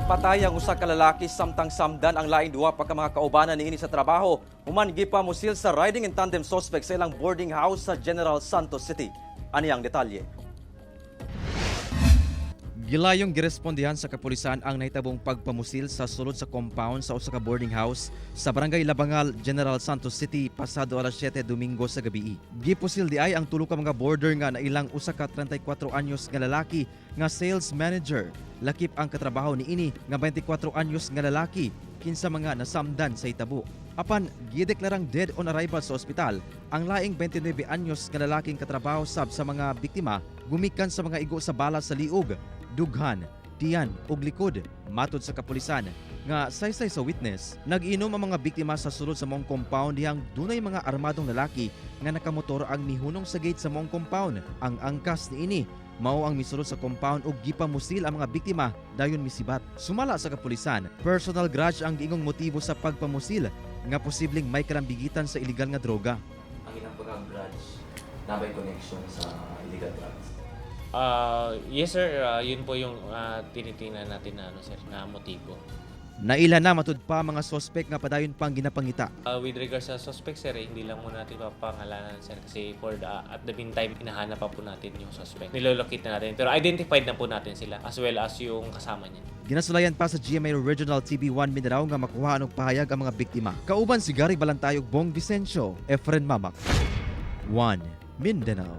Patay ang usa ka lalaki samtang samdan ang laing duha pa ka mga kaubanan niini sa trabaho human gipamusil sa riding in tandem suspect sa ilang boarding house sa General Santos City. Ani ang detalye. Gilayong girespondihan sa kapulisan ang nahitabong pagpamusil sa sulod sa compound sa usa ka boarding house sa Barangay Labangal, General Santos City pasado alas 7 Domingo sa gabi. Gipusil di ay ang tulo ka mga boarder nga nailang usa ka 34 anyos nga lalaki nga sales manager. Lakip ang katrabaho niini nga 24 anyos nga lalaki, kinsa mga nasamdan sa hitabo. Apan gideklarang dead on arrival sa ospital ang laing 29 anyos nga lalaking katrabaho sab sa mga biktima gumikan sa mga igo sa bala sa liog, dughan, tiyan ug likod. Matod sa kapulisan nga saysay sa witness, nag-inom ang mga biktima sa sulod sa maong compound dihang dunay mga armadong lalaki nga nakamotor ang mihunong sa gate sa maong compound. Ang angkas niini mao ang misulod sa compound ug gipamusil ang mga biktima, dayon misibat. Sumala sa kapulisan, personal grudge ang giingong motibo sa pagpamusil nga posibleng may kalambigitan sa illegal nga droga. Ang ilang pagka-grudge naa bay connection sa illegal drugs? Yes sir, yun po yung tinitingnan natin na ano sir, na motibo. Naila na matud pa mga sospek nga padayon pang ginapangita. With regards sa suspect sir, eh, hindi lang muna natin papangalanan sir kasi for the, at the meantime, hinahanap pa po natin yung suspect. Nilolocate na natin, pero identified na po natin sila as well as yung kasama niya. Ginasulayan pa sa GMA Regional TV1 Mindanao nga makuha og pahayag ang mga biktima. Kauban si Gary Balantayog, Bong Vicencio, Efren Mamak. 1 Mindanao.